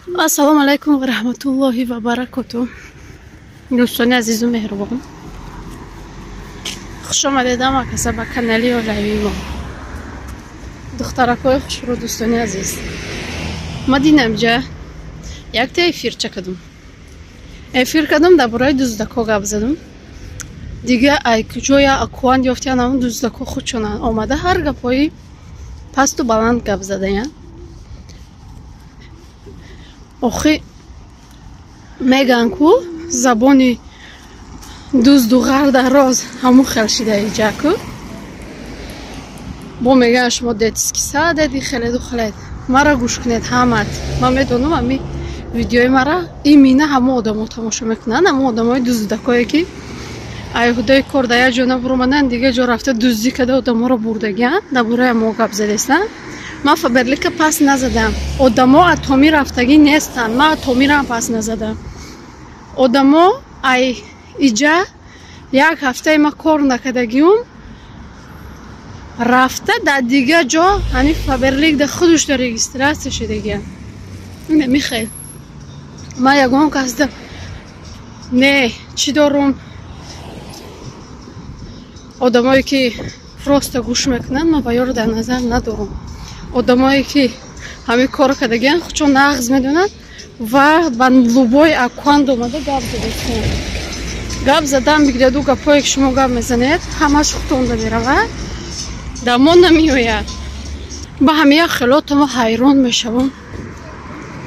Ассалому алайкум ва раҳматуллоҳи ва баракоту. Дӯстони азизу меҳрубон, хуш омадед ҳама каса ба канали олавии мо. Духтаракҳои хушрӯ, дӯстони азиз, ма динамҷа якта эфирча кардум. Эфир кардум, дар бораи дуздако гап задум. Дига ай куҷоя акуан ёфтиян ҳамун дуздако худшонан омада ҳар гапҳои пасту баланд гап задаян. Охи меган ку забони дузду ғардароз ҳамун хел шида иҷа ку. Бо мегӯян шумо детский садед, ихеледу хелед. Мара гӯш кунед ҳамат. Ман медонам, ами видеои мара имина ҳама одамо тамошо мекунанд, ҳама одамои дуздакое ки айҳудаи кор дар як ҷо набуромаданд, дигар ҷо рафта дуздӣ карда одаморо бурдагианд, дар бораи мо гап задестанд. Ман Фаберлика пас назадам. Одамо атоми рафтагӣ нестанд. Ман атомирам пас назадам. Одамо ай иҷа як ҳафтаи ма кор накардагиум рафта дар дигар ҷо ҳамин Фаберлик да худаш да регистрация шудагиам. Михел. Ман ягон касда не чӣ дорум, одамое ки просто гӯш мекунанд, ман ба ёро дар назар надорум. Одамое ки ҳамин корро кардагианд, худшон нағз медонанд ва ба любой аккаунт омада гап задастанд. Гап задан бигираду гапҳое ки шумо гап мезанед, ҳамаш худтонда меравад, дар мо намеояд. Ба ҳамин як хелотамо ҳайрон мешавам.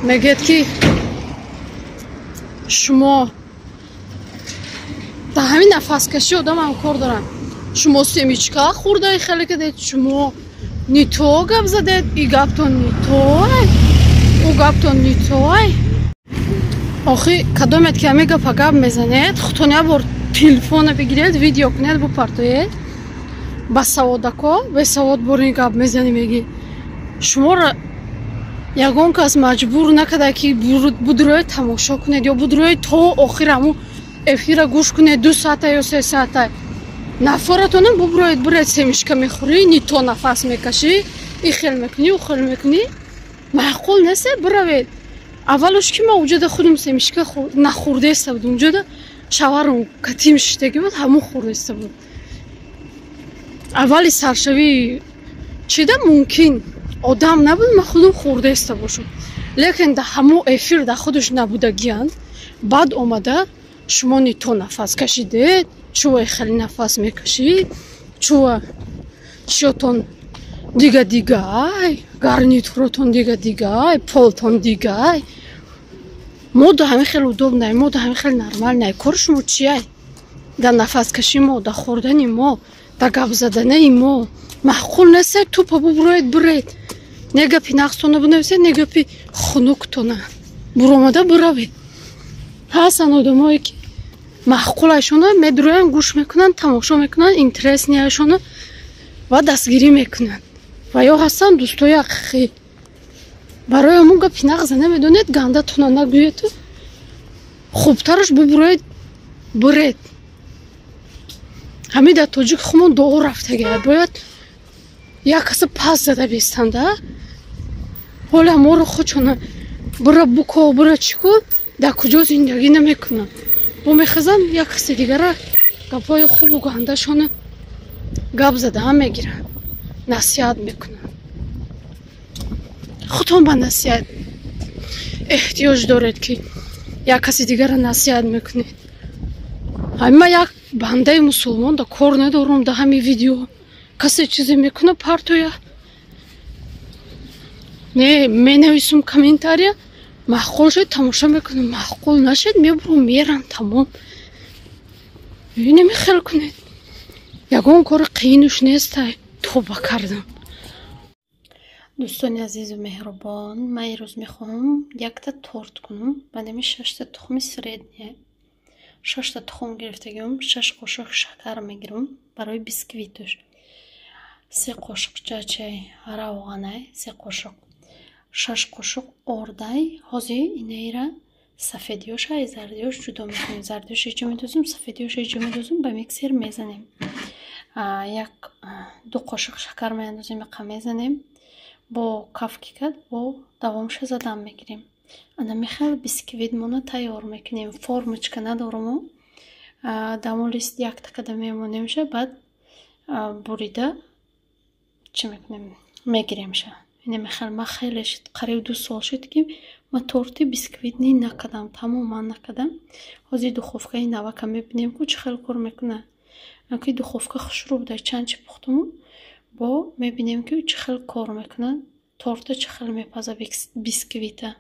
Мегӯяд ки шумо дар ҳамин нафаскашӣ одамам кор доранд. Шумо семечка хӯрдаи хеле кардед, шумо не то гап задед, и гаптон не то, ӯ гаптон не то. Охи кадомет ки ҳамин гапа гап мезанед, худтон як бор телефона бигиред, видео кунед, бупартоед. Ба саводако бесавод бори гап мезанӣ, мегӣ шуморо ягон кас маҷбур накарда ки будрои тамошо кунед ё будрои то охир ҳамун эфира гӯш кунед, 2 саата ё 3 саата. Нафоратонам буброед, буред, семечка мехӯрӣ, не то нафас мекашӣ, и хел мекунӣ, ӯ хел мекунӣ, маъқул нест, биравед. Аввалуш ки ман уҷода худум семечка нахӯрдаиста будум, уҷода шаварум катим шиштагӣ буд, ҳамун хӯрдаиста буд. Аввали саршавӣ чида мумкин одам набуд, ман худум хӯрдаиста бошам, лекин дар ҳамун эфир дар худаш набудагианд. Баъд омада шумо не то нафас кашидед, чува хеле нафас мекашид, чува чиётон дига дигай, гарнитуротон дига дигай, полтон дигай. Мо да ҳамин хел удобный, мо да ҳамин хел нормальный. Кори шумо чияй дар нафаскаши мо, дар хӯрдани мо, дар гап заданаи мо? Маъқул нест, тупо бубуроед, биред. Не гапи нағзтона бинависед, не гапи хунуктона. Буромада биравед. Ҳастанд одамое ки маъқулашона медурӯянд, гӯш мекунанд, тамошо мекунанд, интересный яшона ва дастгирӣ мекунанд. Ва ё ҳастанд дӯстои ҳақиқӣ. Барои ҳамун гапи нағза намедонед, гандатона нагӯеду хубтараш бубуроед, биред. Ҳамин дар тоҷик хумон дуо рафтагия, бояд як каса пас зада бистанда. Ҳола моро худшона бира буко, бира чӣ кун, дар куҷо зиндагӣ намекунанд. Бо мехезанд, як каси дигара гапҳои хубу гандашона гап задаам мегиранд, насиҳат мекунанд. Худтон ба насиҳат эҳтиёҷ доред ки як каси дигара насиҳат мекунед? Ҳамин ман як бандаи мусулмон да кор надорум. Да ҳамин видео касе чизе мекуна, партоя, не менависум комментария. Маъқул шуд, тамошо мекунам, маъқул нашуд, мебурам, мерам, тамом. Намехел кунед, ягон кори қиинуш нестай. Тоба кардам. Дӯстони азизу меҳрубон, ман ирӯз мехоҳам якта торт кунам. Баъдами шашта тухми средний, шашта тухм гирифтагиам, 6 қошуқ шакар мегирам барои бисквитуш, 3 қошуқча чай равғанай, 3 қошуқ, 6 қошуқ ордай. Ҳозир инаира сафедиёша ай зардиёш ҷудо мекунем. Зардиёш иҷо медозем, сафедиёш иҷо медозем, ба миксер мезанем. Як ду қошуқ шакар меандозем, иқа мезанем, бо кафки кард, бо давомша задан мегирем. Ана михел бисквитмона тайёр мекунем. Формочка надоруму. Дамо лист якта када мемонемша, баъд бурида чӣ мекунем? Мегиремша. Ина михел ма хеле шид, қариб 2 сол шид ки ма торти бисквитни накардам, тамоман накардам. Ҳозир духовкаи навака мебинем ку чӣ хел кор мекунад. Ки духовка хушрӯ буда, чанд чи пухтуму бо мебинем ки чӣ хел кор мекунад, торта чӣ хел мепаза бисквита.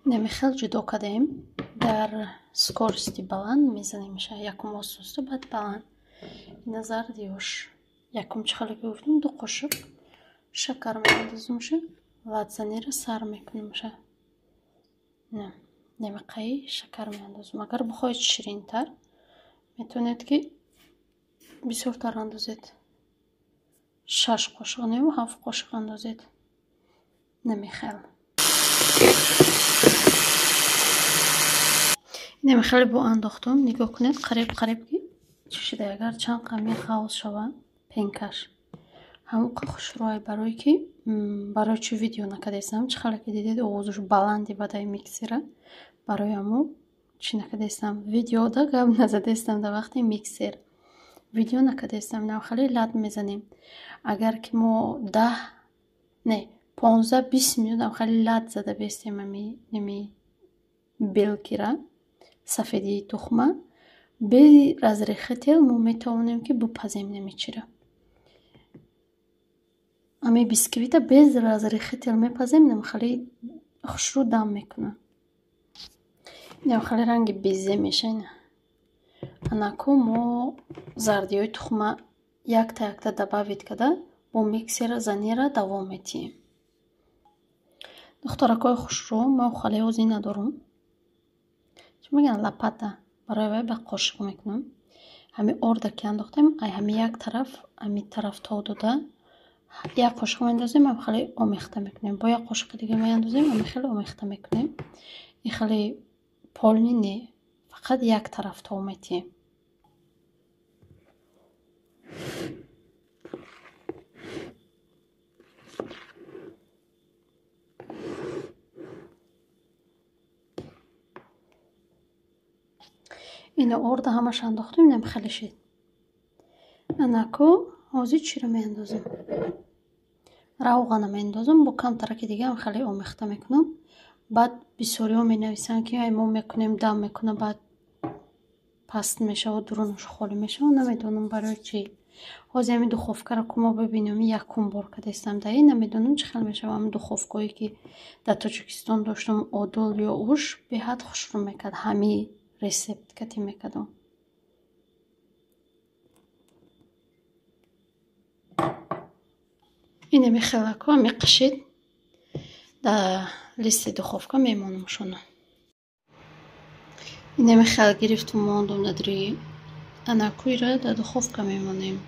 Ина михел ҷудо кардем, дар скорости баланд мезанемша, якум осуста, баъд баланд. Ина зардиёш якум чӣ хеле ки гуфтум, 2 қошуқ шакар меандозумша, ладзанира сар мекунумша. На, намақаи шакар меандозум. Агар бихоҳед ширинтар, метавонед ки бисёртар андозед. 6 қошуқ не, 7 қошуқ андозед. Намехел. Намехеле бо андохтум, нигоҳ кунед, қариб қариб ки чӣ шуда, агар чанд қами ғавз шавад пенкаш. Ҳамоқа хушрӯай, барое ки барои чӣ видео накардестам, чӣ хеле ки дидед овозаш баланди бадаи миксера, барои ҳамо чӣ накардестам, видеода гап назадестам дар вақти миксер. Видео накардестам, хеле лат мезанем. Агар ки мо 10 не 15-20 минут хеле лат зада бестем ами белкира, сафедии тухма, бе разрехител мо метавонем ки бипазем намичира. Ами бисквита без разрехител мепазем, нам хеле хушрӯ дам мекунад. Нам хеле ранги безе меша. Анаку мо зардиёи тухма якта якта добавить карда бо миксера занира давом метиҳем. Духтаракҳои хушрӯ, ман хеле ҳозир надорум. Чӣ мегӯянд, лопата, барои вай ба қошиқ мекунам. Ҳами орда ки андохтем, ай ҳами як тараф, ҳами тараф то дода, як қошиқ меандозем, ҳам хеле омехта мекунем. Бо як қошиқи дига меандозем, ҳами хеле омехта мекунем. Ин хеле полни не, фақат як тараф то метиҳем. Ина орда ҳамаш андохтем, инам хеле шид. Анаку ҳозир чиро меандозем? Равғана меандозам, бо камтараки дига ҳам хеле омехта мекунам. Баъд бисёриҳо менависанд ки ай мо мекунем, дам мекунам, баъд паст мешавад, дурунаш холӣ мешавад. Намедонам барои чӣ. Ҳозир ҳамин духовкаро ку мо бибинем, якум бор кардестам дар ин, намедонам чӣ хел мешавад. Ҳамин духовкое ки дар Тоҷикистон доштам, одол ё уш, беҳад хушрӯ мекард. Ҳамин рецепт кати мекардам. Инами хелако ами қишид дар листи духовка мемонамшона. Инами хел гирифтум, мондум дар дри анакуйра дар духовка мемонем.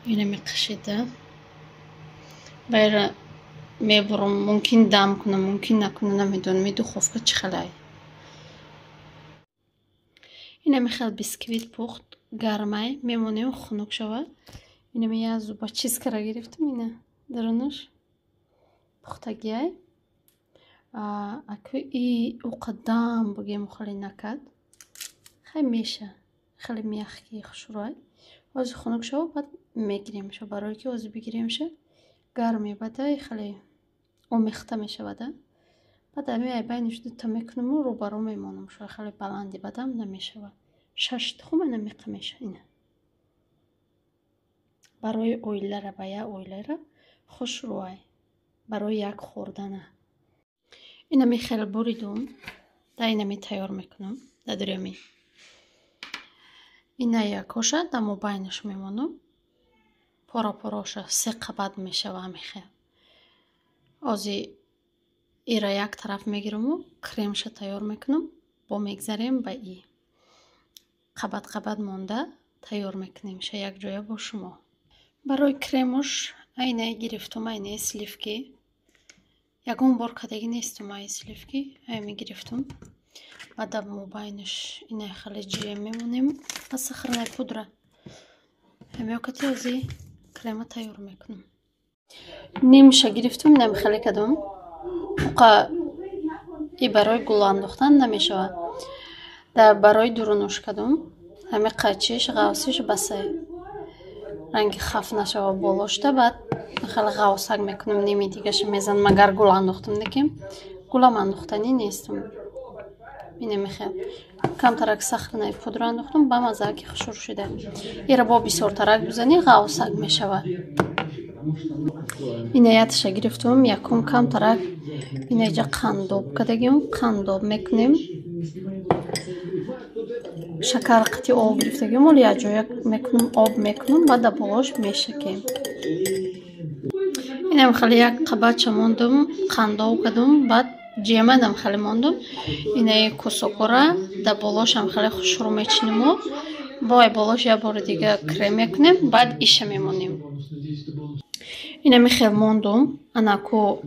Инами қишида байра мебурам, мумкин дам кунам, мумкин накунам, намедонам ин духовка чӣ хелай. Инами хел бисквит пухт, гармай, мемонем хунук шавад. Инами як зуба чизкара гирифтам, ина дарунаш пухтагиай. Аку и уқадам бугем хеле накард. Хай меша, хеле мягкий хушрӯай. Ҳозир хунук шавад, баъд мегиремша, барое ки ҳозир бигиремша гарм мебадай, хеле омехта мешавада. Баъд ами ай байниш дута мекунаму рӯбарӯ мемонам, шояд хеле баланди бадам намешавад. 6 тухм ина миқа меша ина. Барои оилара, ба як оилара хушрӯай, барои як хӯрдана. Инами хел буридум, да инами тайёр мекунам, да дурёми. Ина якоша да мобайнаш мемонам. Пора пороша 3 қабат мешава ами хел. Ҳозир ира як тараф мегираму кремша тайёр мекунам, бо мегзарем ба и. Қабат қабат монда тайёр мекунем ша якҷоя бо шумо. Барои кремуш айнаи гирифтум, айнаи сливки. Ягон бор кадаги нестум ай сливки, ай мегирифтум. Баъд дар мобайнаш инаи хеле ҷия мемонем ва сахарная пудра. Ҳамёкати ҳозир крема тайёр мекунам. Нимша гирифтум, инам хеле кадом. Уқа И барои гул андохтан намешавад. Дар барои дурунуш кадум ҳами қачиш ғавсиш басай. Ранги хаф нашава болошта, баъд хеле ғавсак мекунем, ними дигаша мезанам, агар гул андохтам, лекин гулам андохтанӣ нестам. Инами хел камтарак сахарная пудра андохтам, ба маззааки хушур шида. Ира бо бисёртарак бизанӣ, ғавсак мешавад. Ина яташа гирифтум, якум камтарак инаҷа қандоб кардагим, қандоб мекунем. Шакар қати об гирифтагим, оли якҷоя мекунам, об мекунам, баъд дар болош мешакем. Инам хеле як қабатча мондум, қандоб кардум, баъд ҷемадам хеле мондум. Инаи кусокора дар болошам хеле хушрӯ мечиниму бо ай болош як бори дига крем мекунем, баъд иша мемонем. Инами хел мондум, анаку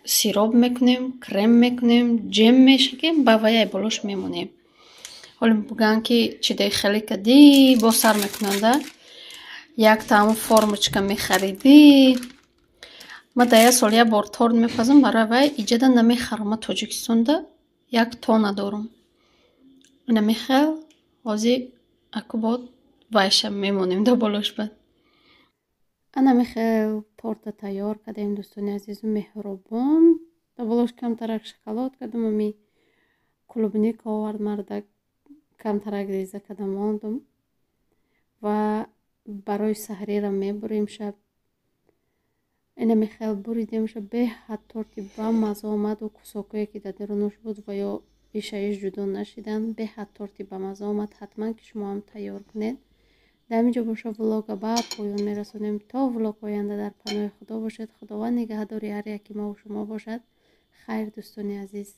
сироп мекунем, крем мекунем, ҷем мешакем, ба вай ай болош мемонем. Ҳоло бигӯянд, ки чидаи хеле кадӣ, бо сар мекунанда. Як тааму формочка мехаридӣ. Ма дар як сол як бор торт мепазам, барои вай иҷада намехарам. Ма Тоҷикистонда як тонна дорум. Инами хел ҳозир аку бод вайша мемонем дар болош баъд. Анами хел торта тайёр кардем, дӯстони азизу меҳрубон. Дар болош камтарак шоколад кардам, ами клубника овард мардак, камтарак реза карда мондум ва барои саҳарира мебурем шаб. Инами хел буридем ша, беҳад торти бамазза омаду кусокое ки дар дарунаш буд ва ё ишаиш ҷудо нашиданд. Беҳад торти бамазза омад, ҳатман ки шумо ҳам тайёр кунед. Дар ҳамин ҷо боша влога ба поён мерасонем. То влог оянда дар паноҳи Худо бошед. Худованд нигаҳдори ҳар яки мову шумо бошад. Хайр, дӯстони азиз.